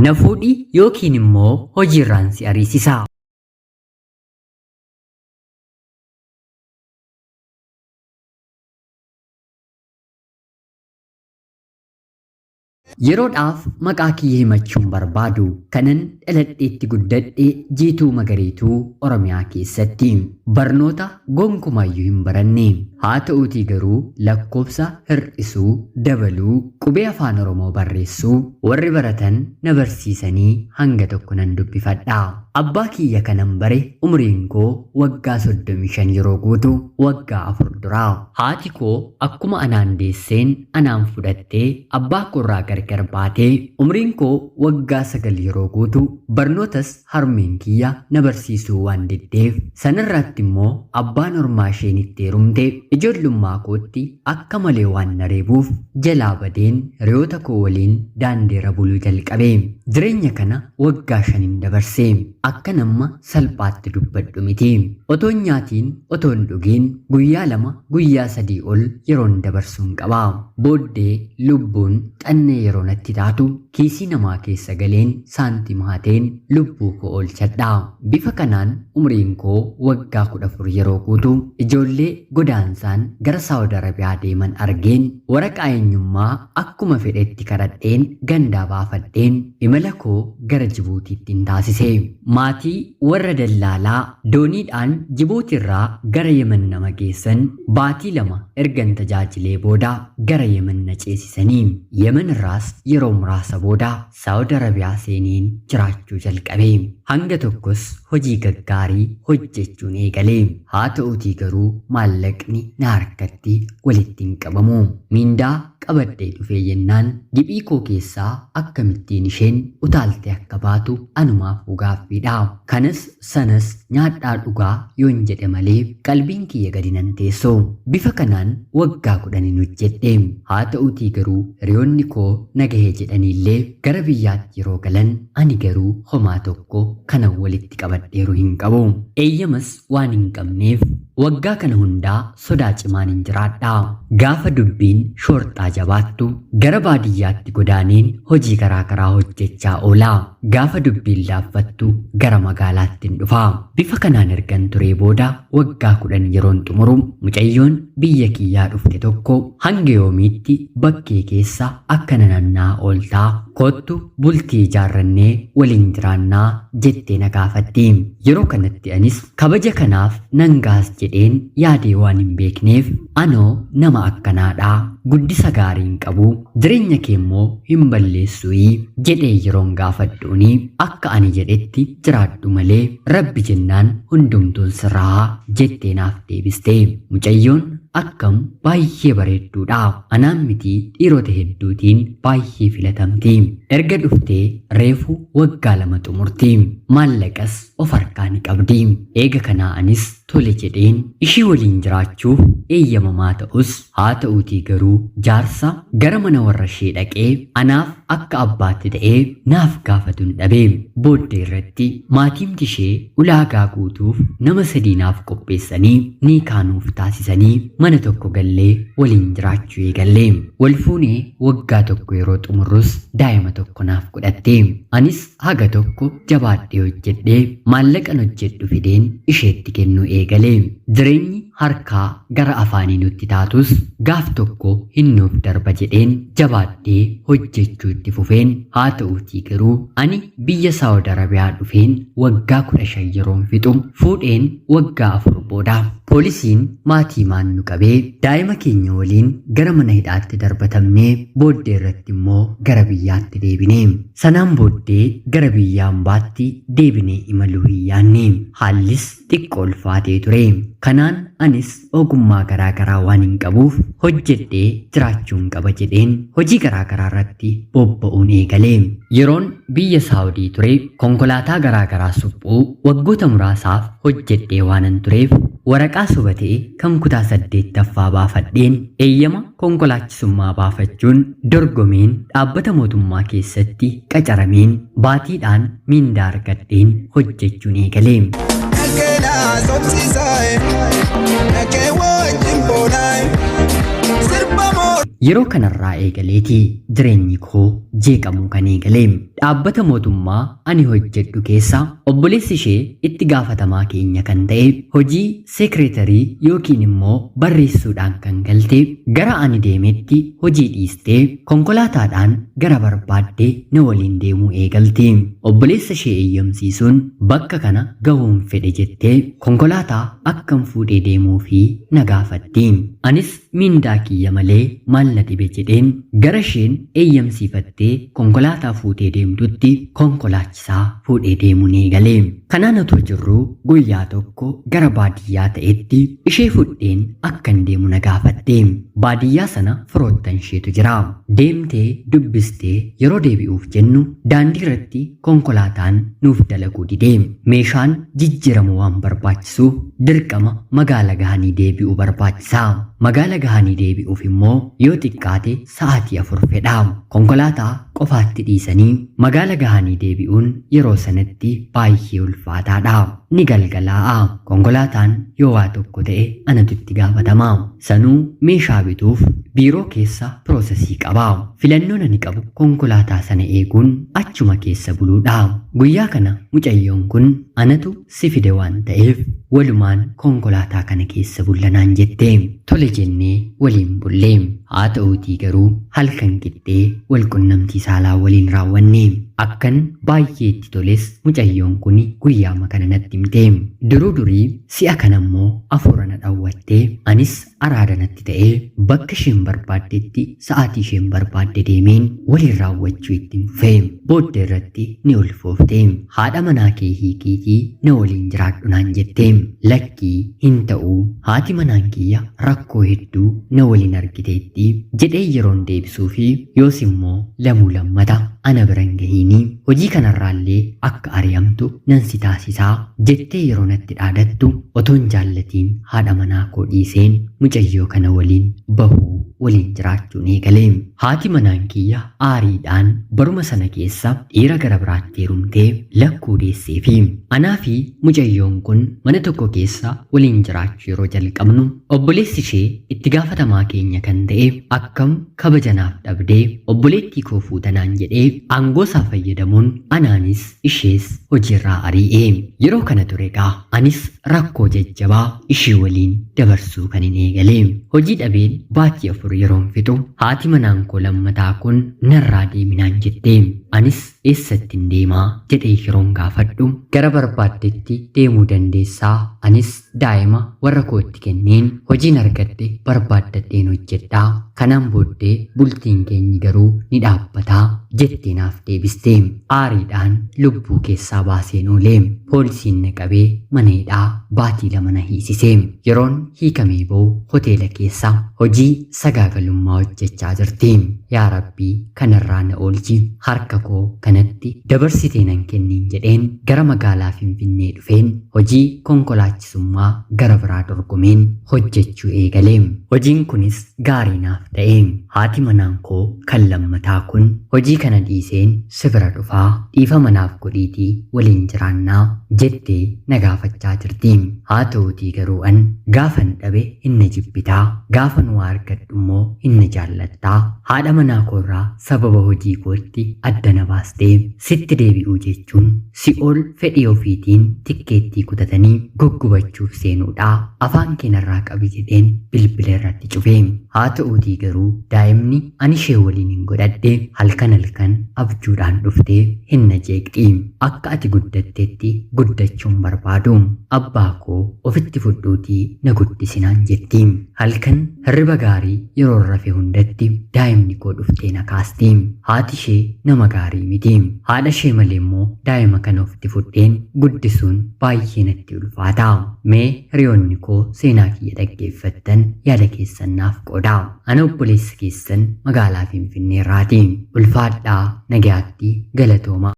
Na fuudhi yookiin immoo hojiirraan si ariisisa. Yeroodhaaf maqaa kiyya himachuun barbaadu kanan dhaladheetti guddadhe Jiituu Magariituu Oromiyaa keessatti. Barnoota gonkumaayyuu hin baranne. Haa ta'uutii garuu lakkoofsa hir'isuu, dabaluu, qubee afaan Oromoo barreessuu warri baratan na barsiisanii hanga tokko nan dubbifadha. Abbaa kiyya kanan bare umriin koo waggaa 35 yeroo guutu waggaa 4 dura. Haati koo akkuma anaan deesseen anaan fudhattee abbaa koorraa gargar baatee umriin koo waggaa 9 yeroo guutu barnootas harmeen kiyya na barsiisuu waan diddeef sanarraatti immoo abbaan ormaa isheen itti heerumte ijoollummaa kootti akka malee waan na reebuuf jalaa badeen hiriyoota koo waliin daandiirra buluu jalqabe. Jireenya kana waggaa shanin dabarse. Akkan amma salphaatti dubbadhu miti. Otoon nyaatiin otoon dhugiin guyyaa lama guyyaa sadii ol yeroon dabarsuun qaba. Booddee lubbuun xannee yeroo natti taatu kiisii namaa keessa galeen saantima hateen lubbuu koo oolchadha. Bifa kanaan umriin koo waggaa 14 yeroo guutu ijoollee godaansaan gara Saawud Arabiyaa deeman argeen waraqaa eenyummaa akkuma fedhetti kadhadheen gandaa baafadheen imala koo gara Jibuutiittin taasise. Maatii warra dallaalaa dooniidhaan Jibuutiirraa gara Yemen nama geessan baatii lama ergan tajaajilee booda gara Yemen na ceesisanii. Yemen irraas yeroo muraasa booda Saawud Arabiyaa seeneen jiraachuu jalqabe. Hanga tokkos hojii gaggaarii hojjechuun eegale. Haa ta'uutii garuu maallaqni na harkatti walitti hin qabamu. Miindaa qabadhee dhufee jennaan giphii koo keessaa akkamittiin isheen utaaltee akka baatu anumaafuu gaaffiidha. Kanas sanas nyaadhaa dhugaa yoon jedhe malee qalbiin kiyya gadi nan teessu. Bifa kanaan waggaa kudhanin hojjedhe. Haa ta'uutii garuu hiriyoonni koo na gahe jedhaniillee gara biyyaatti yeroo galan ani garuu homaa tokko kanan walitti qabadheeru hin qabu. Eeyyamas waan hin qabneef waggaa kana hundaa sodaa cimaanin jiraadha. Gaafa dubbiin shoorxaa jabaattu gara baadiyyaatti godaaneen hojii garaa garaa hojjechaa oola. Gaafa dubbiin laaffattu gara magaalaattin dhufa. Bifa kanaan ergan turee booda waggaa 10 yeroon xumuru mucayyoon biyya kiyyaa dhufte tokko hanga yoomiitti bakkee keessa akkana nanna'aa ooltaa? Koottu bultii ijaarrannee waliin jiraannaa jettee na gaafatti. Yeroo kanatti anis kabaja kanaaf nan gahas jedheen yaadee waan hin beekneef anoo nama akkanaadha, guddisa gaarii hin qabu, jireenya kee immoo hin balleessuuyii jedhee yeroon gaafadhuuni akka ani jedhetti jiraadhu malee Rabbi jennaan hundumtuun sirraa'a jettee naaf deebiste. Mucayyoon akkam baay'ee bareedduudha. Anaan mitii dhiirota hedduutiin baay'ee filatamti. Erga dhuftee reefu waggaa lama xumurti. Maallaqas of harkaa ni qabdi. Eega kanaa anis tole jedheen ishii waliin jiraachuuf eeyyamamaa ta'us haa ta'uutii garuu jaarsa gara mana warra ishee dhaqee anaaf akka abbaatti ta'ee naaf gaafatun dhabe. Booddee irratti maatiimti ishee ulaagaa guutuuf nama sadii naaf qopheessanii niikaa nuuf taasisanii mana tokko gallee waliin jiraachuu eegalle. Wal fuunee waggaa tokko yeroo xumurrus daa'ima tokko naaf godhatte. Anis haga tokko jabaadhee hojjedhee maallaqan hojjedhu fideen isheetti kennuu eegale. Jireenyi harkaa gara afaanii nutti taatus gaaf tokko hin nuuf darba jedheen jabaadhee hojjechuu itti fufeen haa ta'uutii garuu ani biyya Saawud Arabiyaa dhufeen waggaa 15 yeroon fixu fuudheen waggaa 4 booda poolisiin maatii maan nu qabee daa'ima keenya waliin gara mana hidhaatti darbatamnee booddee irratti immoo gara biyyaatti deebine. Sanaan booddee gara biyya ambaatti deebinee imaluu hin yaanne. Haallis xiqqoo ulfaatee ture. Kanaan anis ogummaa garaa garaa waanin qabuuf hojjedhee jiraachuun qaba jedheen hojii garaa garaa irratti bobba'uun eegale. Yeroon biyya Saawudii ture konkolaataa garaa garaa suphuu waggoota muraasaaf hojjedhee waanan tureef waraqaa soba ta'e kan kutaa 8ffaa baafadheen eeyyama konkolaachisummaa baafachuun dorgomeen dhaabbata mootummaa keessatti qacarameen baatiidhaan miindaa argadheen hojjechuun eegale. Dhaqee naa sobsiisae, dhaqee wajjin boonaae, sirba moo. Yeroo kanarraa eegaleeti jireenyi koo jeeqamuu kan eegale. Dhaabbata mootummaa ani hojjedhu keessa obboleessi ishee itti gaafatamaa keenya kan ta'e hojii seekreetarii yookiin immoo barreessuudhaan kan galte gara ani deemetti hojii dhiistee konkolaataadhaan gara barbaadde na waliin deemuu eegalte. Obboleessa ishee eeyyamsiisuun bakka kana gahuun fedhe jettee konkolaataa akkan fuudhee deemuu fi na gaafatti. Anis mindaa kiyya malee maal na dhibe jedheen gara isheen eeyyamsiifattee konkolaataa fuutee deemtutti konkolaachisaa fuudhee deemuun eegale. Kanaan otoo jirruu guyyaa tokko gara baadiyyaa ta'etti ishee fudheen akkan deemu na gaafatte. Baadiyyaa sana firoottan isheetu jira. Deemtee dubbistee yeroo deebi'uuf jennu daandii irratti konkolaataan nuuf dalaguu dide. Meeshaan jijjiiramu waan barbaachisuuf dirqama magaala gahanii deebi'uu barbaachisa. Magaala gahanii deebi'uuf immoo yoo xiqqaate sa'aatii 4 fedha. Konkolaataa qofaatti dhiisanii magaala gahanii deebi'uun yeroo sanatti baay'ee ulfaataadha. Ni galgalaa'a. Konkolaataan yoo waa tokko ta'e anatu itti gaafatama. Sanuu meeshaa bituuf biiroo keessa piroosesii qaba. Filannoon ani qabu konkolaataa sana eeguun achuma keessa buluudha. Guyyaa kana mucayyoon kun anatu si fide waan ta'eef walumaan konkolaataa kana keessa bullanaan jette. Tole jennee waliin bulle. Haa ta'uutii garuu halkan qixxee wal qunnamtii saalaa waliin raawwanne. Akkan baay'ee itti toles mucayyoon kun guyyaama kana natti himte. Duruu durii si'a kana immoo afuura na dhawwattee anis araada natti ta'ee bakka isheen barbaaddetti sa'aatii isheen barbaadde deemeen waliin raawwachuu itti fufe. Booddee irratti ni ulfoofte. Haadha manaa kee hiikiitii na waliin jiraadhu naan jette. Lakkii hin ta'u, haati manaan kiyya rakkoo hedduu na waliin argiteetti jedhee yeroon deebisuu fi yoos immoo lamuu lammata ana biran gahiinii hojii kanarraallee akka ari'amtu nan si taasisaa jettee yeroo natti dhaadattu otoon jaallatiin haadha manaa koo dhiiseen mucayyoo kana waliin bahuu waliin jiraachuun eegale. Haati manaan kiyya aariidhaan baruma sana keessa dhiira gara biraatti heerumtee lakkuu deessee fi anaa fi mucayyoon kun mana tokko keessa waliin jiraachuu yeroo jalqabnu obboleessi ishee itti gaafatamaa keenya kan ta'e akkam kabajanaaf dhabdee obboleettii koo fuutanaan jedhee aangoo isaa fayyadamuun anaanis ishees hojiirraa ari'e. Yeroo kana ture egaa anis rakkoo jajjabaa ishee waliin dabarsuu kan hin eegale. Hojii dhabeen baatii 4 yeroon fixu haati manaan koo lammataa kun narraa deeminaan jette. Anis eessattin deemaa jedhee yeroon gaafadhu gara barbaaddetti deemuu dandeessaa, anis daa'ima warra kootti kenneen hojiin argadhe barbaaddadheen hojjedhaa, kanaan booddee bultiin keenyi garuu ni dhaabbataa jettee naaf deebiste. Aariidhaan lubbuu keessaa baaseen oole. Poolisiin na qabee mana hidhaa baatii 2 na hiisise. Yeroon hiikamee ba'u hoteela keessa hojii sagaagalummaa hojjechaa jirti. Yaa Rabbii kanarraa na oolchi, harka koo kanatti dabarsitee nan kenniin jedheen gara magaalaa Finfinnee dhufeen hojii konkolaachisummaa gara biraa dorgomeen hojjechuu eegale. Hojiin kunis gaarii naaf ta'e. Haati manaan koo kan lammataa kun hojii kana dhiiseen si bira dhufaa dhiifama naaf godhiitii waliin jiraannaa jettee na gaafachaa jirti. Haa ta'uutii garuu an gaafan dhabe hin na jibbitaa, gaafan waa argadhu immoo hin na jaallattaa, haadha manaa koorraa sababa hojii kootti adda na baastee sitti deebi'uu jechuun si'ool fedhii ofiitiin tikkeettii kutatanii guggubachuuf seenuudha. Afaan kee narraa qabi jedheen bilbila irratti cufe. Haa ta'uutii garuu daa'imni ani ishee waliin hin godhadhe halkan halkan abjuudhaan dhuftee hin na jeeqxi. Akka ati guddattetti guddachuun barbaadu. Abbaa koo ofitti fudhuutii na guddisinaan jetti. Halkan hirriba gaarii yeroo rafe hundatti daa'imni koo dhuftee na kaasti. Haati ishee nama gaarii miti. Haadha ishee malee immoo daa'ima kana ofitti fudheen guddisuun baay'ee natti ulfaata. Mee hiriyoonni koo seenaa kiyya dhaggeeffattan yaada keessan naaf qoodaa. Ana obboleessa keessan magaalaa Finfinnee irraati. Ulfaadhaa, nagayaatti, galatooma.